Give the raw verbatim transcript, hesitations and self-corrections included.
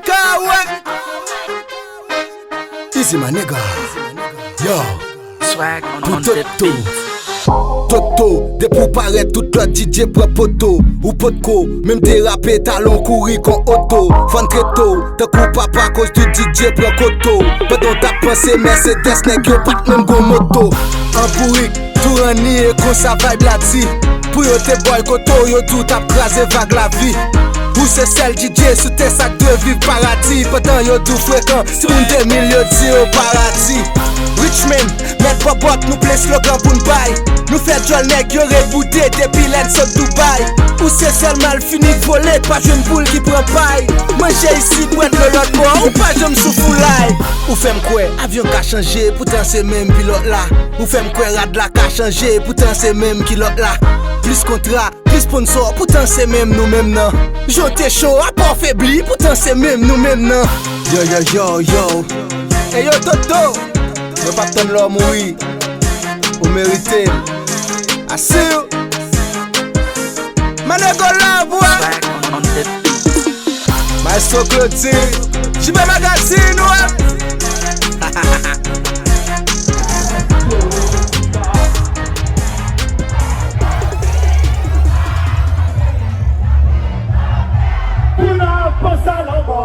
Kawen. Easy my nigga. Yo. Swag on, pou on the Toto beat. Toto, depi w parèt tout lòt D J pran poto. Ou potko menm derape, talon kouri kon oto. Fann treto, tankou papa koz tout D J pran koto. Pandan w t ap panse Mercedes, nèg yo pa t menm gon moto. An bourik, tou ranni e konsa vibe la di. Pou yo te bòykote w, yo di w t ap kraze vag lavi. Ou se sèl D J sou tè sa k dwe viv paradi. Pandan yo di w frekan, timoun de mil yo di yo paradi. Richmond, mèt bòbòt, nou plen slogan pou n bay. Nou fè djòl nèg yo reboude depi lè n sot Dubai. Ou se sèl malfini k vole, pa jwenn poul ki pran pay. Manje isit, bwè dlo lòt bò, ou pa janm sou foulay. Ou fè m kwè avyon ka chanje, poutan se menm pilòt la. Ou fè m kwè rad la ka chanje, poutan se menm kilòt la. Plis kontra, plis sponsò, poutan se menm nou menm nan. Jan w te cho, apa w febli, poutan se menm nou menm nan. Yo, yo, yo, yo. Eyo, Toto, mwen p ap tann lè w mouri. Ou merite l. Asir. My nigga love, bro. Swag on, on the beat. Maestro Clotilde, J P Magazine, wè. Pou n ap pase l ankò.